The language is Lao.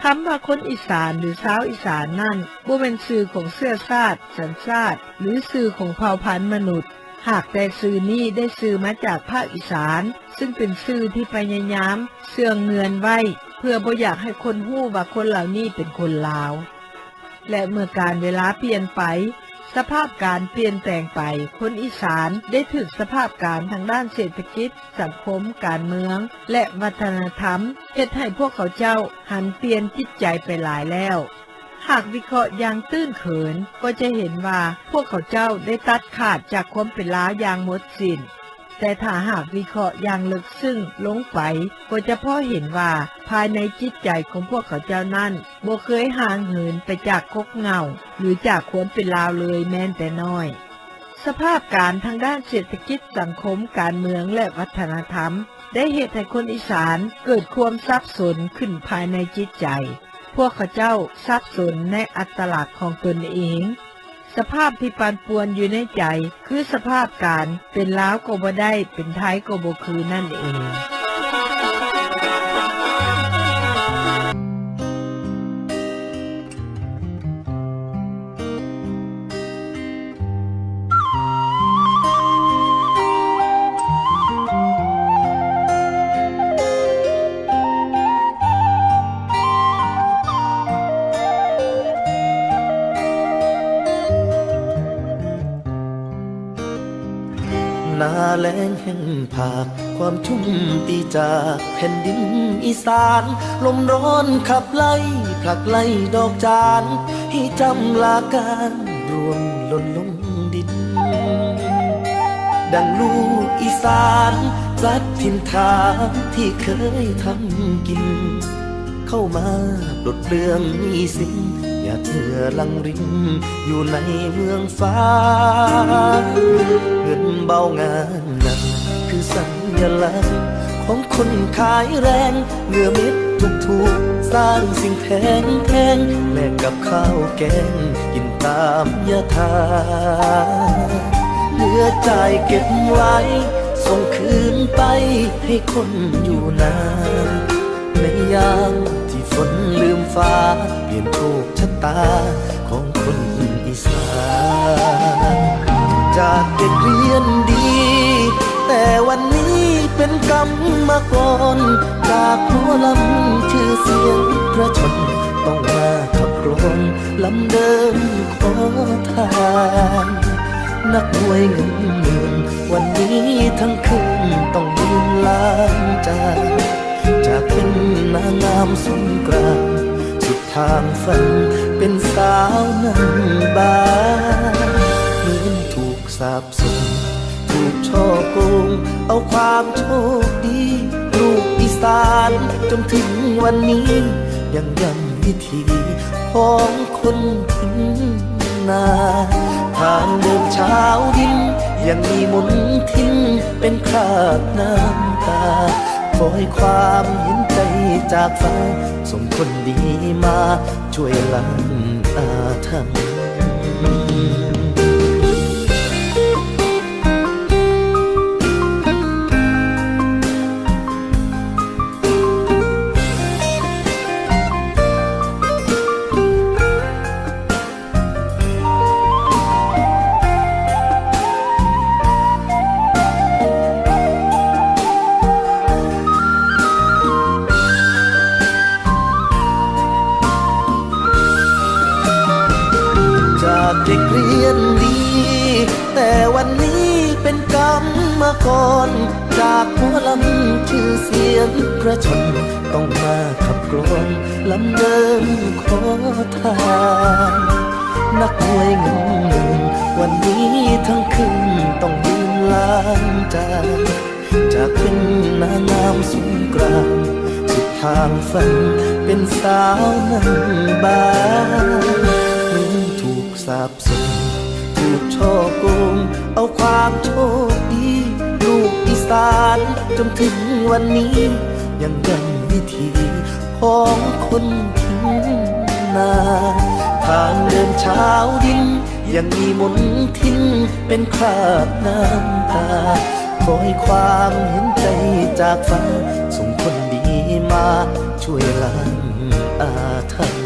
ຄຳວ່າຄົນອີສານ ຫຼື ຊາວອີສານນັ້ນ ບໍ່ແມ່ນຊື່ຂອງເຊື້ອຊາດ, ສັນຊາດ ຫຼື ຊື່ຂອງເຜົ່າພັນມະນຸດ, ຫາກແຕ່ຊື່ນີ້ໄດ້ຊື່ມາຈາກພາກອີສານ, ຊຶ່ງເປັນຊື່ທີ່ພະຍາຍາມເຊື່ອງເງື່ອນໄວ້ ເພື່ອບໍ່ຢາກໃຫ້ຄົນຮູ້ວ່າຄົນເຫຼົ່ານີ້ເປັນຄົນລາວ. ແລະ ເມື່ອການເວລາປ່ຽນໄປ, ສະພາບການປ່ຽນແປງໄປ, ຄົນອີສານໄດ້ຖືກສະພາບການທາງດ້ານເສດຖະກິດ, ສັງຄົມ, ການເມືອງ ແລະ ວັດທະນະທຳ ເຮັດໃຫ້ພວກເຂົາເຈົ້າຫັນປ່ຽນຈິດໃຈໄປຫຼາຍແລ້ວ. ຫາກວິເຄາະຢ່າງຕື້ນເຂີນ ກໍຈະເຫັນວ່າພວກເຂົາເຈົ້າໄດ້ຕັດຂາດຈາກຄວາມເປັນລາວຢ່າງໝົດສິ້ນ. ແຕ່ຖ້າຫາກວິເຄາະຢ່າງເລິກເຊິ່ງລົງໄປ ກໍຈະພໍເຫັນວ່າພາຍໃນຈິດໃຈຂອງພວກເຂົາເຈົ້ານັ້ນ ບໍ່ເຄີຍຫ່າງເຫີນໄປຈາກກົກເຫງົ້າ ຫຼື ຈາກຄວາມເປັນລາວເລີຍແມ່ນແຕ່ນ້ອຍ. ສະພາບການທາງດ້ານເສດຖະກິດ, ສັງຄົມ, ການເມືອງ ແລະ ວັດທະນະທຳ ໄດ້ເຮັດໃຫ້ຄົນອີສານເກີດຄວາມສັບສົນຂຶ້ນພາຍໃນຈິດໃຈ. ພວກເຂົາເຈົ້າສັບສົນໃນອັດຕະລັກຂອງຕົນເອງ. ສະພາບທີ່ປັ່ນປ່ວນຢູ່ໃນໃຈ ຄືສະພາບການເປັນລາວກໍບໍ່ໄດ້, ເປັນໄທກໍບໍ່ຄືນັ້ນເອງ. ໜ້າແລ້ງແຫ້ງຜາກ ຄວາມທຸ່ມຕີຈາກແຜ່ນດິນອີສານ, ລົມຮ້ອນຂັບໄລ່ ຜລັກໄລ່ດອກຈານ ໃຫ້ຈຳລາການ ຮ່ວງຫຼົ່ນລົງດິນ. ດັ່ງລູກອີສານ ສັດຖິ່ນຖານທີ່ເຄີຍທຳກິນ ເຂົ້າມາປົດເລື່ອງໜີ້ສິນ ຫຍາດເຫື່ອຫຼັ່ງລິນ ຢູ່ໃນເມືອງຟ້າ. ເງິນເບົາງາມນັ້ນ ຄືສັນຍະລັກຂອງຄົນຂາຍແຮງ ເຫື່ອເມັດທຸກໆ ສ້າງສິ່ງແພງໆ ແລກກັບຂ້າວແກງ ກິນຕາມຍະຖາ. ເຫຼືອຈ່າຍເກັບໄວ້ ສົ່ງຄືນໄປໃຫ້ຄົນຢູ່ນາ ໃນຍາມທີ່ຝົນລືມຟ້າ ປ່ຽນໂຊກຊະຕາຂອງຄົນອີສານ. ຈາກເດັກຮຽນດີ ແຕ່ວັນນີ້ເປັນກຳມະກອນ ຈາກໝໍລຳຊື່ສຽງພະຊົນ ຕ້ອງມາຂັບກລອນ ລຳເດີມຂໍທານ. ນັກມວຍເງິນໝື່ນ ວັນນີ້ທັງຄືນຕ້ອງຢືນລ້າງຈານ ຈາກເປັນນາງງາມສົງກຣານ ສຸດທາງຝັນເປັນສາວນາງບ້ານ. ເງິນຖືກສາບ ສົມ ຖືກສໍ້ໂກງເອົາຄວາມໂຊກດີ ລູກອີສານຈົນເຖິງວັນນີ້ ຍັງຢ້ຳວິຖີຂອງຄົນຖິ່ນນາ. ທາງເດີມຊາວດິນ ຍັງມີມົນທິນເປັນຄາບນ້ຳຕາ ຄອຍຄວາມເຫັນໃຈຈາກຟ້າ ສົ່ງຄົນດີມາ ຊ່ວຍລ້າງອາຖຳ. ຈາກເດັກຮຽນດີ ແຕ່ວັນນີ້ເປັນກຳມະກອນ ຈາກໝໍລຳຊື່ສຽງພະຊົນ ຕ້ອງມາຂັບກລອນ ລຳເດີມຂໍທານ. ນັກມວຍເງິນໝື່ນ ວັນນີ້ທັງຄືນຕ້ອງຢືນລ້າງຈານ ຈາກເປັນນາງງາມສົງກຣານ ສຸດທາງຝັນເປັນສາວນາງບ້ານ. ເງິນຖືກສາບ ສົມ ຖືກສໍ້ໂກງເອົາຄວາມໂຊກດີ ລູກອີສານຈົນເຖິງວັນນີ້ ຍັງຢ້ຳວິຖີຂອງຄົນຖິ່ນນາ. ທາງເດີມຊາວດິນ ຍັງມີມົນທິນເປັນຄາບນ້ຳຕາ ຄອຍຄວາມເຫັນໃຈຈາກຟ້າ ສົ່ງຄົນດີມາຊ່ວຍລ້າງອາ ຄັນ